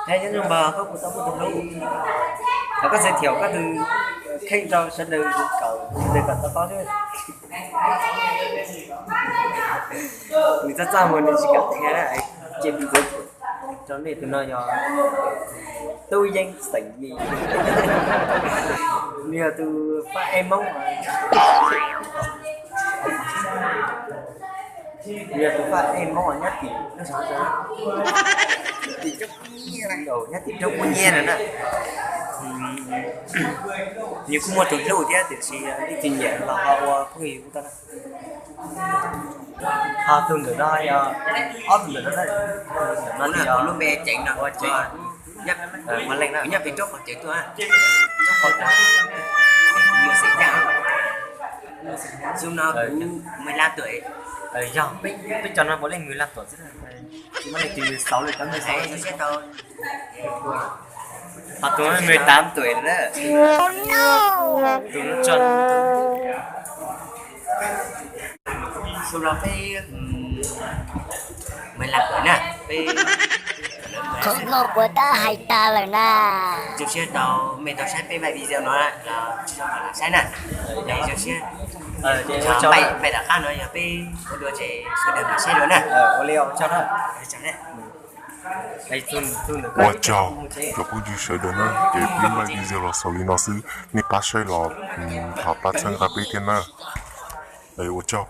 Nyob zoo npawg, koj puas tau muaj tus hlub? Thov koj xav thiam koj tus kheej rau sawv daws, kom sawv daws kom tau paub xwb. Nws txaj txaj muag, nws tsis kam qhia na, ces kuv txawm rau nej. Tus no yog Tub Yeeb xeem Mis, nws yog tus fab ej Hmoob, nws yog tus fab ej Hmoob nyob tim, nyob tim roob Pub Nyiab no na. Nws kuj muaj tus hlub thiab tiam sis leej twg nyiam los ho ua phooj ywg kuj tau na. Ho tus ntawm no yog, ob tus ntawm no, no yog lub npe ceev no, ua ceev, Mab Leej na, nyob pem roob qhov tsev tuaj, roob qhov tsev, xub no kuv mười lăm tuổi. Yog peb cov no puav leej mười lăm tuổi xwb, tsis muaj leej twg mười sáu li, cov mười sáu li. Ho tus mười tám tuổi na, tus no tso. Xub no peb mười lăm tuổi na, peb Qhov no puas tab hais tas lawm na. Zoo siab tau mej tau saib peb video no, saib na. Zoo siab. Peb rov qab no yog peb ua dua ces sawv daws mam saib dua na. Ua tsaug cov phooj ywg sawv daws na, ces peb muaj video los xaus li no xwb, nej pab saib los thov pab txhawb nqa peb thiab na. Ua tsaug.